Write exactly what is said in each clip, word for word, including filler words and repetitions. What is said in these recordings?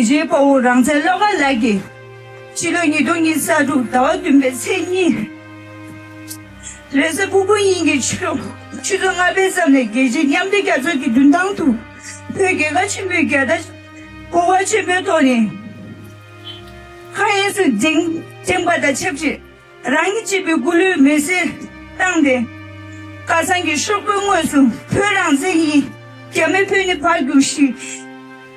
རྗེ་དཔའ་བོ་རང་བཙན་བློ་དགའ་ལགས་ཀྱིས་ཕྱི་ལོ་ཉིས་སྟོང་ཉི་ཤུ་རྩ་དྲུག་ཟླ་བ་བདུན་པའི་ཚེས་གཉིས། རེས་གཟའ་ཕུར་བུ་ཉིན་གྱི་ཕྱི་ལོ་ཆུ་ཚོད་ལྔ་པའི་ཙམ་ནས་རྒྱལ་སྤྱིའི་མཉམ་འབྲེལ་རྒྱལ་ཚོགས་ཀྱི་མདུན་ཐང་དུ་བོད་རྒྱལ་ཁབ་ཆེན་པོའི་རྒྱལ་དར་གོ་བ་ཆེན་པོའི་ཐོག་ནས་མཁའ་དབྱིངས་སུ་བསྒྲེངས་བསྒྲེངས་པ་དང་ཆབས་ཅིག་རང་ཉིད་གཅེས་པའི་སྐུ་ལུས་མེར་སྲེག་བཏང་སྟེ། ཁ་སང་གི་ཤོག་བུའི་ངོས་སུ་བོད་རང་བཙན་ཡིན། རྒྱ་མི་བོད་ནས་ཕར་རྒྱུགས་ཤིག་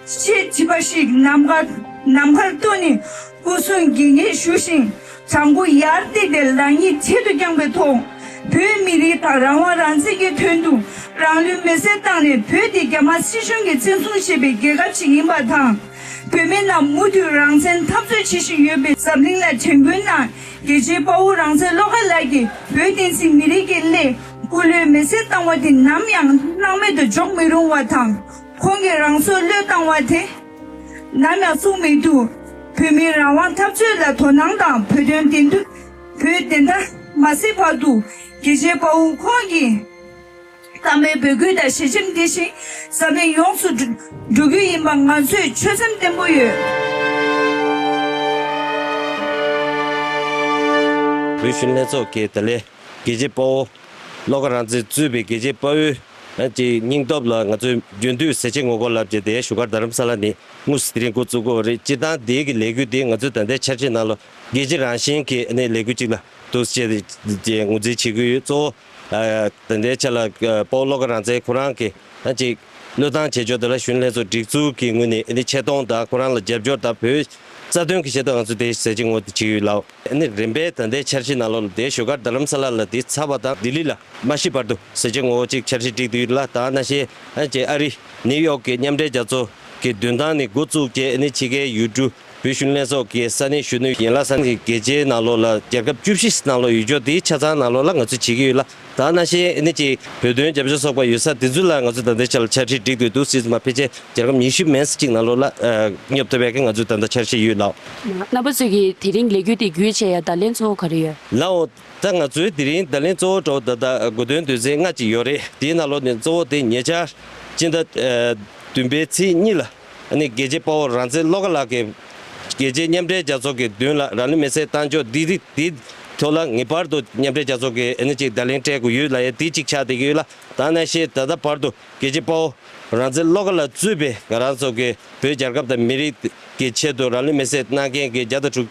ཅེས་བྲིས་པ་ཞིག་ནམ་མཁར་ནམ་མཁར་བཏོན་ནས་སྐུ་གཟུགས་འགྱེལ་ངེས་ཞུ་ཞིང་། བྲང་ཁོག་ཡར་བཏེགས་ཏེ་ལག་གཉིས་ཐད་དུ་བརྐྱངས་པའི་ཐོག་བོད་མི་རིགས་དང་རང་དབང་རང་བཙན་གྱི་དོན་དུ་རང་ལུས་མེར་སྲེག་བཏང་ནས། བོད་དེ་རྒྱ་དམར་སྲིད་གཞུང་གིས་བཙན་བཟུང་བྱས་པའི་རྒྱལ་ཁབ་ཅིག་ཡིན་པ་དང་། བོད་མི་རྣམས་མུ་མཐུད་རང་བཙན་འཐབ་རྩོད་བྱེད་བཞིན་ཡོད་པའི་འཛམ་གླིང་ལ་དྲན་སྐུལ་གནང་། རྒྱལ་གཅེས་དཔའ་བོ་རང་བཙན་བློ་དགའ་ལགས་ཀྱིས་བོད་བསྟན་སྲིད་མི་རིགས་ཀྱི་སླད་སྐུ་ལུས་མེར་སྲེག་བཏང་བ་དེ་ནམ་ཡང་སྣང་མེད་དུ་འཇོག་མི་རུང་བ་དང་། ཁོང་གིས་རང་སྲོག་བློས་བཏང་བ་དེ་ནམ་ཡང་གསུང་མི་བཏུབ། བོད་མིའི་རང་དབང་འཐབ་རྩོད་ལ་དོ་སྣང་དང་། བོད་དོན་བདེན་མཐའ་བོད་བདེན་མཐའ་མ་གསལ་བར་དུ་རྒྱལ་གཅེས་དཔའ་བོ་ཁོང་གིས་གཏམ་དཔེ་འབོད་སྐུལ་དང་ཞལ་ཆེམས་འདི་བཞིན་འཛམ་གླིང་ཡོངས་སུ་འགྲོ་འགྲོ་རྒྱུ་ཡིན་པ་ང་ཚོས་ཆོད་སེམས་བརྟན་པོ་ཡོད། བོད་གཞོན་ལྷན་ཚོགས་ཀྱི་ད་ལན་རྒྱལ་གཅེས་དཔའ་བོ་བློ་དགའ་རང་བཙན་གཙོས་པའི་རྒྱལ་གཅེས་དཔའ་བོའི་ཨ་ཅེ་སྙིང་སྟོབས་ལ་ང་ཚོའི་རྒྱུན་མཐུད་ཟས་བཅད་ངོ་རྒོལ་ལབ་བྱས་ཏེ་བཞུགས་སྒར་རྡ་རམ་ས་ལ་ནས་དངོས་སུ་དེ་རིང་འགོ་བཙུགས་དགོས་རེད། སྤྱིར་བཏང་དེའི་གི་ལས་འགུལ་དེ་ང་ཚོའི་ད་ལྟའི་འཆར་གཞིའི་ནང་ལ་རྒྱལ་སྤྱི་རང་བཞིན་གྱི་ཨ་ནི་ལས་འགུལ་ཅིག་ལ་འདུག་ཅེས་ངོས་འཛིན་བྱེད་ཀྱི་ཡོད། གཙོ་བོ་ཨ་ད་ལྟའི་ཆ་ལ་ཨ་དཔའ་བོ་བློ་དགའ་རང་བཙན་ཁོ་རང་གི་ཨ་ཅིག་བློས་བཏང་བྱེད་ཕྱོགས་དེ་ལ་གཞོན་ལྷན་ཚོགས་སྒྲིག་འཛུགས་ཀྱི་ངོས་ནས་ཨ་ནི་ཆེ་མཐོང་དང་ཁོ་རང་ལ་རྒྱབ་སྐྱོར་དང་བོད་རྩ་དོན་གྱི་ཆེད་དུ་ང་ཚོ་དེ་ཟས་བཅད་ངོ་རྒོལ་བྱེད་ཀྱི་ཡོད་ལགས། ཨ་ནི་རིམ་པས་ད་ལྟའི་འཆར་གཞིའི་ནང་ལོགས་ལ་དེ་བཞུགས་སྒར་རྡ་རམ་ས་ལ་ལ་དེ་ཚར་བ་དང་ལྡི་ལི་ལ་མ་གཞི་བར་དུ་ཟས་བཅད་ངོ་རྒོལ་ཅིག་འཆར་གཞི་བསྒྲིགས་འདུག་ལ། ད་ནང་བཞིན་ཨ་ཅེ་ཨ་རི་ནིའུ་ཡོག་གི་མཉམ་འབྲེལ་རྒྱལ་ཚོགས་ཀྱི་མདུན་ཐང་ནས་འགོ་བཙུགས་བྱས་ཨ་ནི་ཕྱི་རྒྱལ་ཡུལ་གྲུ་བོད་གཞོན་ལྷན་ཚོགས་ཀྱི་ས་གནས་གཞོན་ནུ་ཡན་ལག་ས་གནས་རྒྱལ་སྤྱིའི་ནང་ལོགས་ལ་རྒྱལ་ཁབ་བཅུ་བཞི་ནང་ལོགས་ཡོད་ཆོག་དེའི་ཆ་ཚང་ནང་ལོགས་ལ་ང་ཚོས་བྱེད་ཀྱི་ཡོད་ལ། ད་ནང་བཞིན་ཨ་ནི་ཅིག་བོད་དོན་རྒྱབ་སྐྱོར་ཚོགས་པ་ཡོད་ས་དེ་ཚོ་ལ་ང་ཚོ་ད་ལྟའི་ཆར་ལ་འཆར་གཞི་སྒྲིག་འདུག་འདུག་སྲིད་མ་ཕལ་ཆེར་རྒྱལ་ཁབ་ཉི་ཤུ་མན་ཙམ་ཅིག་ནང་ལོགས་ལ་ཨ་སྙོབ་ཐུབ་པའི་གི་ང་ཚོ་ད་ལྟ་འཆར་གཞི་ཡོད་ལགས། རྣམ་པ་ཚོས་ཀྱི་དེ་རིང་ལས་འགུལ་དེ་བརྒྱུད་བྱས་ཡ་བརྡ་ལན་གཙོ་བོ་ག་རེ་ཡོད། ལའོ། ད་ང་ཚོའི་དེ་རིང་བརྡ་ལན་གཙོ་བོ་འདྲ་བོ་ད་ལྟ་དགོས་དོན་དོན་ཚན་ལྔ་ཅིག་ཡོད་རེད། དེའི་ནང་ལོགས་ནས་གཙོ་བོ་དེ་ཉེ་ཆར་སྤྱི་ཟླ་ཨ་བདུན་པའི་ཚེས་གཉིས་ལ་ཨ་ནི་རྒྱལ་གཅེས་དཔའ་བོ་རང་བཙན་བློ་དགའ་ལགས་ཀྱིས་རྒྱལ་སྤྱིའི་མཉམ་འབྲེལ་རྒྱལ་ཚོགས་ཀྱི་མདུན་ལ་རང་ལུས་མེར་སྲེག་བཏང་ཕྱོགས་འདི་རིགས་འདི་ཐོག་ལ་ངེས་པར་དུ་མཉམ་འབྲེལ་རྒྱལ་ཚོགས་ཀྱིས་ཨ་ནི་ཅིག་བརྡ་ལན་སྤྲད་དགོས་ཡོད་ལབ་ཡ་དེ་གཅིག་ཆགས་བསྡད་ཀྱི་ཡོད་ལ། ད་ནང་བཞིན་ད་ལྟ་བར་དུ་རྒྱལ་གཅེས་དཔའ་བོ་རང་བཙན་བློ་དགའ་ལགས་གཙོས་པའི་ང་རང་ཚོ་གི་བོད་རྒྱལ་ཁབ་དང་མི་རིགས་ཀྱི་ཆེད་དུ་རང་ལུས་མེར་སྲེག་གནང་མཁན་གྱི་བརྒྱ་དང་དྲུག་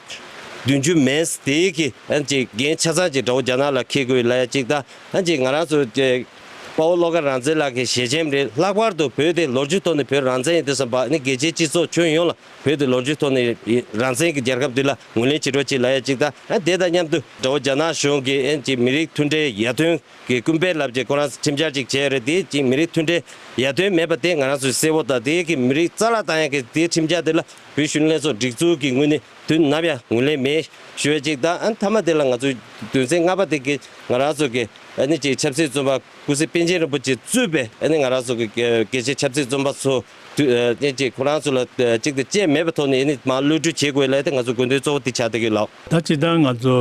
བདུན་ཅུ་མན་ཙམ་དེའི་གི་ཨ་ཅིག་འགན་ཆ་ཚང་ཅིག་དགྲ་བོ་རྒྱ་ནག་ལ་འཁྱེར་དགོས་ལབ་ཡ་གཅིག་དང་། ཨ་ཅིག་ང་རང་ཚོ་དཔའ་བོ་བློ་དགའ་རང་བཙན་ལགས་ཀྱི་ཞལ་ཆེམས་རེད། ལྷག་པར་དུ་བོད་དེ་ལོ་རྒྱུས་ཐོག་ནས་བོད་རང་བཙན་ཡིན་དུས་ཙམ་པ་ནི་རྒྱལ་སྤྱིའི་སྤྱི་ཚོགས་ཁྱོན་ཡོངས་ལ་བོད་དེ་ལོ་རྒྱུས་ཐོག་ནས་རང་བཙན་གྱི་རྒྱལ་ཁབ་འདི་ལ་ངོས་ལེན་བྱེད་རོགས་གྱིས་ལབ་ཡ་གཅིག་དང་། ཨ་དེ་དང་མཉམ་དུ་དགྲ་བོ་རྒྱ་ནག་གཞུང་གིས་ཨ་ཅིག་མི་རིགས་མཐུན་སྒྲིལ་ཡར་ཐོན་གྱི་སྐུལ་སྤེལ་ལབ་ཅིག་ཁོ་རང་ཁྲིམས་འཆར་ཅིག་བྱས་རེད། དེ་ཅིག་མི་རིགས་མཐུན་སྒྲིལ་ཡར་ཐོན་མེད་པ་དེ་ང་རང་ཚོས་གསལ་པོ་དང་། དེ་གི་མི་རིགས་རྩ་བརླག་བཏང་ཡ་གི་དེ་ཁྲིམས་འཆར་དེ་ལ་བོད་གཞོན་ལྷན་ཚོགས་སྒྲིག་འཛུགས་ཀྱི་ངོས་ནས་དུས་ནམ་ཡང་ངོས་ལེན་མེད་ཞུ་བ་ཅིག་དང་། ཨ་མཐའ་མ་དེ་ལ་ང་ཚོའི་དོན་ཚན་ལྔ་པ་དེ་གི་ང་རང་ཚོ་གི་ཨ་ནི་ཅིག་ཆབ་སྲིད་བཙོན་པ་སྐུ་ཚེ་པཎ་ཆེན་རིན་པོ་ཆེ་གཙོས་པའི་ཨ་ནི་ང་རང་ཚོ་གི་རྒྱལ་སྤྱིའི་ཆབ་སྲིད་བཙོན་པ་ཚོ་དུས་ཨ་ནི་ཅིག་ཁོ་རང་ཚོ་ལ་ཨ་གཅིག་ཏུ་བཅད་མེད་པའི་ཐོག་ནས་ཨ་ནི་མར་གློད་གྲོལ་བྱེད་དགོས་ལབ་དེ་ང་ཚོ་དགོས་འདུན་གཙོ་བོ་དེ་ཆགས་བསྡད་ཀྱི་ཡོད་ལགས། ད་སྤྱིར་བཏང་ང་ཚོ་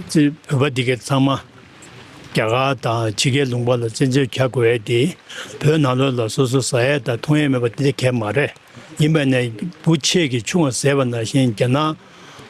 ཅིག་བོད་པ་འདི་གའི་ཚང་མ་རྒྱ་གར་དང་ཕྱི་རྒྱལ་ལུང་པ་ལ་བཙན་བྱོལ་གྱར་དགོས་ཡ་དེ་བོད་ནང་ལོགས་ལ་སོ་སོ་ཟ་ཡ་དང་འཐུང་ཡ་མེད་པ་དེ་འདྲ་གང་ཡང་མ་རེད། ཡིན་པ་ནས་བུ་ཆེ་གི་ཆུང་བ་བཟས་པ་ནང་བཞིན་རྒྱ་ནག་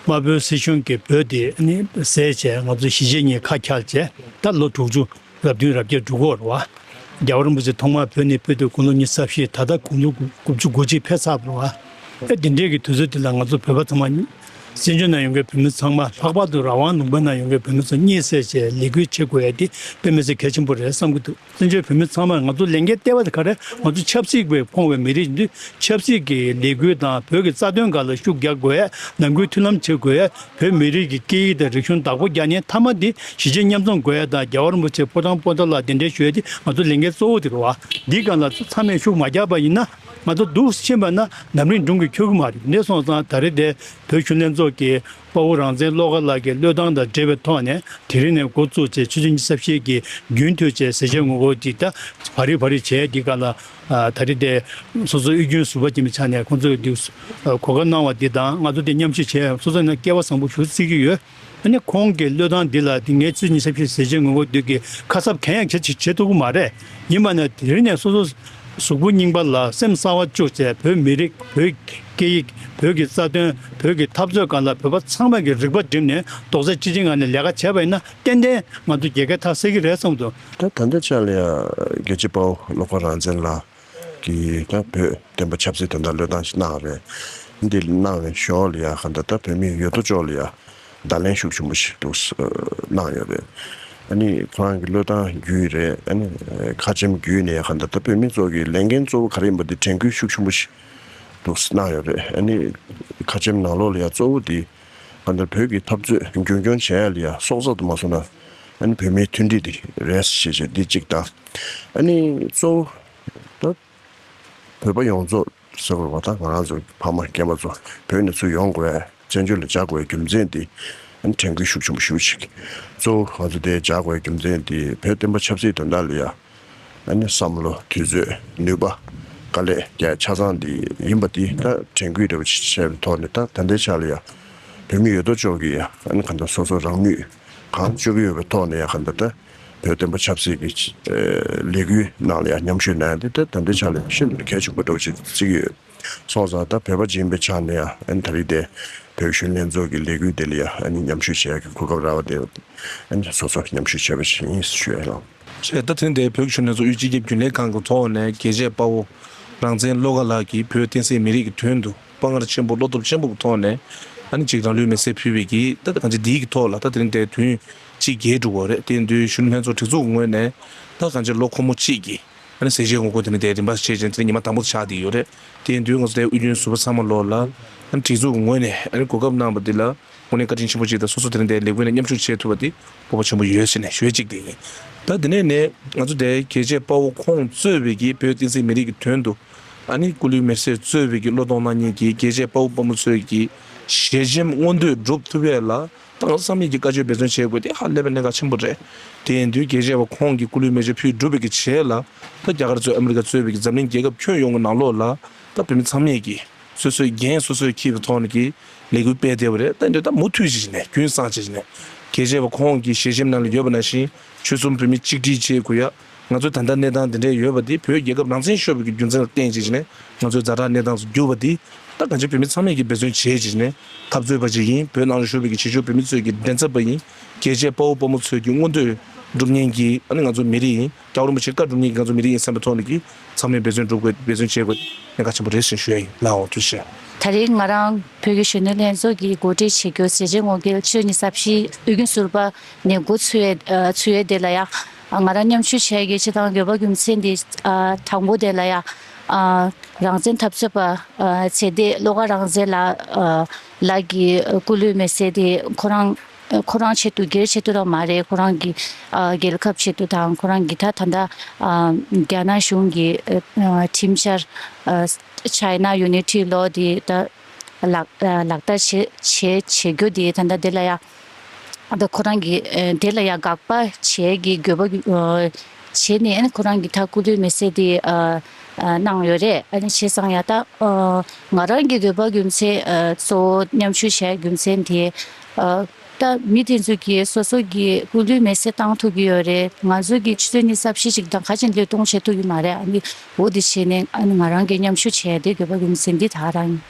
དམར་པོའི་སྲིད་གཞུང་གིས་བོད་དེ་ནི་བཟས་བྱས་ང་ཚོ་གཞིས་བྱེས་གཉིས་ཁ་འཁྱལ་བྱས་ད་ལོ་དྲུག་ཅུ་རབ་བདུན་རབ་བརྒྱད་འགྲོ་གི་ཡོད་རེད་བ། རྒྱལ་བ་རིན་པོ་ཆེ་ཐོག་མར་བོད་ནས་ཕེབས་དུས་དགུང་ལོ་ཉི་ཤུ་རྩ་བཞི། ད་ལྟ་དགུང་ལོ་དགུ་བཅུ་གོ་གཅིག་ཕེབས་ཚར་བ་རེད་བ། ཨེ་དེ་འདྲའི་གི་དུས་ཚོད་དེ་ལ་ང་ཚོ་བོད་པ་ཚང་མ་བཙན་བྱོལ་ནང་ཡོད་མཁན་བོད་མི་ཚང་མ་ལྷག་པར་དུ་རང་དབང་ལུང་པ་ནང་ཡོད་མཁན་བོད་མི་ཚོ་གཉིད་སད་བྱས་ལས་འགུལ་བྱེད་དགོས་ཡ་དེ་དཔེ་མི་སྲིད་གལ་ཆེན་པོ་རེད་བསམ་གྱི་འདུག་བཙན་བྱོལ་བོད་མི་ཚང་མར་ང་ཚོ་ལས་འགན་ལྟེ་བ་དེ་ག་རེ། ང་ཚོ་ཆབ་སྲིད་པའི་ཕོངས་པའི་མི་རིགས་ཡིན་དུས་ཆབ་སྲིད་ཀྱི་ལས་འགུལ་དང་བོད་ཀྱི་རྩ་དོན་སྒང་ལ་ཤུགས་རྒྱག་དགོས་ཡ། ནང་ཁུལ་མཐུན་ལམ་བྱེད་དགོས་ཡ། བོད་མི་རིགས་ཀྱི་སྐད་ཡིག་དང་རིག་གཞུང་བདག་པོ་རྒྱག་ནས་མཐའ་མ་དེ་གཞིས་བྱེས་མཉམ་འཛོམས་དགོས་ཡ་དང་རྒྱལ་བ་རིན་པོ་ཆེ་ཕོ་བྲང་པོ་ཏཱ་ལ་གདན་འདྲེན་ཞུ་ཡ་དེ་ང་ཚོ་ལས་འགན་གཙོ་བོ་དེ་རེད་བ། འདིའི་སྒང་ལ་ཚང་མས་ཤུགས་མ་རྒྱག་པ་ཡིན་ན། ང་ཚོ་འདུག་ཕྱིན་པ་ན་ནམ་རིང་སྒྲུང་གི་འཁྱོལ་གི་མ་རེད། འདི་སོང་ཙང་ད་རེས་དེ་བོད་གཞོན་ལྷན་ཚོགས་ཀྱི་དཔའ་བོ་རང་བཙན་བློ་དགའ་ལགས་ཀྱི་བློས་བཏང་དང་འབྲེལ་བའི་ཐོག་ནས་དེ་རིང་ནས་འགོ་བཙུགས་བྱས་ཆུ་ཚོད་ཉི་ཤུ་རྩ་བཞི་གི་རྒྱུན་མཐུད་བྱས་ཟས་བཅད་ངོ་རྒོལ་འདི་ད་བ་རི་བ་རི་བྱས། འདི་ག་ལ་ད་རེས་དེ་སོ་སོ་དབུས་རྒྱུན་ཟུར་པ་ཡིན་པའི་ཆ་ནས་ཁོང་ཚོས་འདི་གོ་སྐབས་གནང་བ་འདི་དང་ང་ཚོ་དེ་མཉམ་ཞུགས་བྱས་སོ་སོ་ནས་སྐལ་བ་བཟང་པོ་ཞིག་བརྩི་གི་ཡོད། ཨ་ནི་ཁོང་གི་བློས་བཏང་འདི་ལ་འདི་ངས་ཆུ་ཚོད་ཉི་ཤུ་རྩ་བཞི་ཟས་བཅད་ངོ་རྒོལ་འདི་གི་ཁ་གསབ་གང་ཡང་བྱེད་བྱེད་ཐུབ་ཀྱི་མ་རེད། ཡིན་པ་ན་དེ་རིང་ནས་སོ་སོ་ གཟུགས་པོ་རྙིང་པ་ལ་སེམས་གསར་བ་བཅུག་བྱས། བོད་མི་རིགས། བོད་སྐད་ཡིག། བོད་ཀྱི་རྩ་དོན། བོད་ཀྱི་འཐབ་རྩོད་སྒང་ལ་བོད་པ་ཚང་མས་ཀྱི་རིག་པ་བསྒྲིམས་ནས་རྡོག་རྩ་གཅིག་སྒྲིལ་ངང་ནས་ལས་ཀ་བྱས་པ་ཡིན་ན། ཏན་ཏན་ང་ཚོ་རྒྱལ་ཁའི་མཐའ་གསལ་གྱི་རེད་བསམ་འདུག་ད་ད་ལྟའི་ཆ་ལ་ཡང་རྒྱལ་གཅེས་དཔའ་བོ་བློ་དགའ་རང་བཙན་ལགས་ཀྱིས་ད་བོད་བསྟན་པ་ཆབ་སྲིད་དོན་དག་བློས་བཏང་ཞིག་གནང་བ་རེད། འདི་གནང་བའི་ཞོར་ལ་ཡང་གང་ལྟར་ད་བོད་མིའི་ཡོད་དོ་ཅོག་ལ་ཡང་བརྡ་ལན་ཤུགས་ཆེན་པོ་ཞིག་འདུག་གནང་ཡོད་རེད། ཨ་ནི་ཁོ་རང་གི་བློས་བཏང་བརྒྱུད་རེད། ཨ་ནི་ཁ་ཆེམས་བརྒྱུད་ནས་གང་ལྟར་ད་བོད་མི་ཚོ་གི་ལས་འགན་གཙོ་བོ་ག་རེ་ཡིན་པ་འདི་དྲན་སྐུལ་ཤུགས་ཆེན་པོ་ཞིག་འདུག་གནང་ཡོད་རེད། ཨ་ནི་ཁ་ཆེམས་ནང་ལོགས་ལ་ཡང་གཙོ་བོ་འདི་གང་ལྟར་བོད་ཀྱི་འཐབ་རྩོད་རྒྱུན་སྐྱོང་བྱེད་ཡ་ལ་ཡང་སྲོག་རྩ་དུ་མ་སོང་ན་ཨ་ནི་བོད་མིའི་མཐུན་སྒྲིལ་འདི་རེད་ཞེས་བྱས་འདི་གཅིག་དང་། ཨ་ནི་གཙོ་བོ་ད་བོད་པ་ཡོངས་རྫོགས་ཟེར་དགོས་པ་དང་། ང་རང་ཚོ་ཕ་མ་རྒན་པ་ཚོ་བོད་ནས་ཚུར་ཡོང་དགོས། བཙན་བྱོལ་ལ་བཅར་དགོས་རྒྱུ་མཚན་དེ་ཨ་ནི་དྲན་སྐུལ་ཤུགས་ཆེན་པོ་ཞུ་ཞིག་གཙོ་བོ་ང་ཚོ་དེ་བཅར་དགོས་རྒྱུ་མཚན་དེ་བོད་བསྟན་པ་ཆབ་སྲིད་དོན་དག་ལ་ཡ་ཨ་ནི་བསམ་བློ། དུས་ཚོད། ནུས་པ། དཀའ་ལས་རྒྱག་ཆ་ཚང་དེ་ཡིན་པ་དེ་ད་དྲན་སྐུལ་འདྲ་བོ་ཞིག་བྱས་པའི་ཐོག་ནས། ད་ད་ལྟའི་ཆ་ལ་ཡ་བོད་མི་ཡོད་དོ་ཅོག་གིས་ཡ་ཨ་ནི་གང་ལྟར་སོ་སོ་རང་ནུས་གང་ལྕོགས་ཀྱི་ཡོད་པའི་ཐོག་ནས་ཡ་གང་ལྟར་ད། བོད་བསྟན་པ་ཆབ་སྲིད་ཀྱི་ཨེ་ལས་འགུལ་ནང་ལ་ཡང་མཉམ་ཞུགས་གནང་ཡ་དེ་ད་ད་ལྟའི་ཆ་ལ་ཤིན་ཏུ་གལ་ཆེན་པོ་འདྲ་བོ་ཞིག་བརྩི་གི་ཡོད། སོང་ཙང་ད་བོད་པ་ཅིག་ཡིན་པའི་ཆ་ནས་ཡང་ཨ་ནི་ད་རེས་དེ་བོད་གཞོན་ལྷན་ཚོགས་ཀྱི་ལས་འགུལ་དེ་ལ་ཡང་ཨ་ནི་མཉམ་ཞུགས་བྱེད་ཡ་གི་གོ་སྐབས་རག་པ་དེ་ཨ་ནི་སོ་སོ་མཉམ་ཞུགས་བྱས་པ་ཞིག་ཡིན་ཞུ་ཡ་ཡིན། བྱས་ད་ཐེངས་འདིའི་བོད་ཀྱི་གཞོན་ནུ་ལྷན་ཚོགས་དབུས་སྤྱི་ཁྱབ་རྒྱུན་ལས་ཁང་གི་ཐོག་ནས་རྒྱལ་གཅེས་དཔའ་བོ་རང་བཙན་བློ་དགའ་ལགས་ཀྱིས་བོད་བསྟན་སྲིད་མི་རིགས་ཀྱི་དོན་དུ་དཔའ་ངར་ཆེན་པོ་བློ་སྟོབས་ཆེན་པོ་གི་ཐོག་ནས་ཨ་ནི་ཅིག་རང་ལུས་མེར་སྲེག་ཕུལ་བའི་གི་ད་གང་ཅི་འདིའི་གི་ཐོག་ལ་ད་དེ་རིང་འདིར་དུས་ཡུན་གཅིག་བརྒལ་འགྲོ་གི་ཡོད་རེད། དེ་ཡིན་དུས་གཞོན་ནུ་ལྷན་ཚོགས་སྒྲིག་འཛུགས་ཀྱི་ངོས་ནས་ད་གང་ཅི་ལོ་འཁོར་མོ་གཅིག་གི་ཨ་ནི་ཟས་བཅད་ངོ་རྒོལ་དེ་ནི་དེ་རིམ་པ་བྱས་ཅིང་དེ་ནི་ཉི་མ་དང་པོ་ཆགས་བསྡད་ཡོད་རེད། དེ་ཡིན་དུས་ང་ཚོ་དེ་དབུས་རྒྱུན་ཟུར་པ་ཚང་མ་ལོག་ལ་ཨ་ནི་སྒྲིག་འཛུགས་ཀྱི་ངོས་ནས་ཨ་ནི་གོ་སྐབས་གནང་བ་འདི་ལ་དངོས་གནས་བཀའ་དྲིན་ཆེན་པོ་ཅིག་དང་། སོ་སོ་དེ་རིང་འདིར་ལས་འགུལ་ནང་མཉམ་ཞུགས་བྱེད་ཐུབ་པ་འདི་སྤོབས་པ་ཆེན་པོ་ཡོད་ཟེར་ནས་ཞུ་ཡས་གཅིག་དེ་ཡིན། ད་དེ་ནས་ནས་ང་ཚོ་དེ་རྒྱལ་གཅེས་དཔའ་བོ་ཁོང་གཙོས་པའི་གི་བོད་བསྟན་སྲིད་མི་རིགས་ཀྱི་དོན་དུ་ཨ་ནི་སྐུ་ལུས་མེར་སྲེག་གཙོས་པའི་གི་བློས་གཏོང་གནང་མཁན་གྱི་རྒྱལ་གཅེས་དཔའ་བོ་དཔའ་མོ་ཚོའི་གི་ཞལ་ཆེམས་མངོན་འདོད་སྒྲུབ་ཐུབ་ཡས་ལ་ད་ང་ཚོ་ཚང་མས་ཀྱི་བཀའ་ཆོས་འབད་བརྩོན་བྱེད་དགོས་དེ་ཧ་ལས་པའི་གནད་འགག་ཆེན་པོ་རེད། དེ་ཡིན་དུས་རྒྱལ་གཅེས་པ་ཁོང་གིས་སྐུ་ལུས་མེ་མཆོད་ཕུལ་གྲུབ་པའི་གི་རྗེས་ལ་ད་རྒྱ་གར་གཙོས་ཨ་མི་རི་ཀ་གཙོས་པའི་གི་འཛམ་གླིང་རྒྱལ་ཁབ་ཁྱོན་ཡོངས་ཀྱི་ནང་ལོགས་ལ་ད་བོད་མི་ཚང་མས་ཀྱི་སོ་སོའི་འགན་སོ་སོས་འཁྱེར་བའི་ཐོག་ནས་ཀྱི་ལས་འགུལ་སྤེལ་བསྡད་པ་རེད། ད་འདི་ད་མུ་མཐུད་བྱས་ནས་རྒྱུན་བསྲིངས་བྱས་ནས་རྒྱལ་གཅེས་པ་ཁོང་གི་ཞལ་ཆེམས་ནང་ལ་ཡོད་པ་ནང་བཞིན་ཆོལ་གསུམ་བོད་མི་གཅིག་སྒྲིལ་བྱེད་དགོས་ཡ། ང་ཚོའི་ད་ལྟ་གནས་སྟངས་འདི་འདྲས་ཡོད་པ་འདི་བོད་རྒྱལ་ཁབ་རང་བཙན་ཤོར་བའི་གི་རྒྱུ་མཚན་ལ་བརྟེན་བྱས་ནས་ང་ཚོའི་ཛ་དྲག་གནས་སྟངས་སུ་གྱུར་པ་འདི་ད་གང་ཅི་བོད་མི་ཚང་མས་ཀྱི་འབད་བརྩོན་བྱས་བྱས་ནས་འཐབ་རྩོད་པ་ཅིག་ཡིན། བོད་ནང་ལ་བཞུགས་པའི་གི་བྱེས་འབྱོར་བོད་མི་ཚོའི་གི་མགྲིན་ཚབ་པ་ཡིན། རྒྱལ་གཅེས་དཔའ་བོ་དཔའ་མོ་ཚོའི་གི་མངོན་འདོད་སྒྲུབ་མཁན་གྱི་ཨ་ནི་ང་ཚོ་མི་རིགས་ཡིན། སྐྱབས་མགོན་རིན་པོ་ཆེའི་བཀའ་སྒྲུབ་མཁན་གྱི་ང་ཚོ་མི་རིགས་ཡིན་བསམ་པའི་ཐོག་ནས་ཀྱི་ཚང་མས་འབད་བརྩོན་སྒྲུབ་དགོས། འབད་བརྩོན་བྱེད་དགོས་ནས་གལ་ཆེན་པོ་རེད་ཟེར་ཞུ་ཡ་ཡིན། ལགས་འོ་ཐུགས་རྗེ་ཆེ། ད་རེས་ང་རང་བོད་ཀྱི་གཞོན་ནུ་ལྷན་ཚོགས་ཀྱིས་གོ་སྒྲིག་བྱེད་རྒྱུ་ཟས་བཅད་ངོ་རྒོལ་ཕྱི་ལོ་ཉི་ཤུ་རྩ་བཞི་དབུས་རྒྱུན་ཟུར་པ་ནས་འགོ་ཚུགས་ཡས་ཨ་ཚུགས་ཡས་དེ་ལ་ཡ། ང་རང་མཉམ་ཞུགས་བྱས་ཀྱི་སྤྱི་བཏང་དགོས་པ་རྒྱུ་མཚན་དེ་ཨ་དང་པོ་དེ་ལ་ཡ་ཨ་རང་བཙན་འཐབ་རྩོད་པ་ཨ་ཚེ་འདས་བློ་དགའ་རང་བཙན་ལགས་ཨ་ལགས་ཀྱི་སྐུ་ལུས་མེ་བསྲེགས་དེ་ཁོ་རང་ཁོ་རང་ཆེད་དུ་སྒེར་ཆེད་དུ་རང་མ་རེད། ཁོ་རང་གི་ཨ་རྒྱལ་ཁབ་ཆེད་དུ་དང་ཁོ་རང་གི་ད་ད་ལྟ་ཨ་རྒྱ་ནག་གཞུང་གི་ཨ་ཁྲིམས་འཆར་ཨ་China Unity Law དེ་ད་ལག་ཨ་ལག་བསྟར་བྱེད་བྱེད་བྱེད་རྒྱུ་དེ་ད་ལྟ་དེ་ལ་ཡ་ད་ཁོ་རང་གི་ཨ་དེ་ལ་ཡ་དགག་པ་བྱེད་ཀྱི་དགོས་པ་ཨ་བྱས་ནས་ཁོ་རང་གི་ད་སྐུ་ལུས་མེ་བསྲེགས་དེ་ཨ་ཨ་གནང་ཡོད་རེད། ཨ་ནི་བྱས་ཙང་ཡ་ད་ཨ་ང་རང་གི་འདོད་པ་རྒྱུ་མཚན་ཨ་གཙོ་བོ་མཉམ་ཞུགས་བྱས་རྒྱུ་མཚན་དེ་ཨ་ད་མི་དེ་ཚོ་གིས་སོ་སོ་གི་སྐུ་ལུས་མེ་བསྲེགས་བཏང་ཐུབ་ཀྱི་ཡོད་རེད། ང་ཚོ་གི་ཆུ་ཚོད་ཉི་ཤུ་རྩ་བཞི་ཞིག་དང་ཁ་ཅིག་བློས་གཏོང་བྱེད་ཐུབ་ཀྱི་མ་རེད། ཨ་ནི་འོ་དེ་བྱས་ནས་ཨ་ནི་ང་རང་གི་མཉམ་ཞུགས་བྱས་ཏེ་འདོད་པ་རྒྱུ་མཚན་འདི་ད་རང་ཡིན།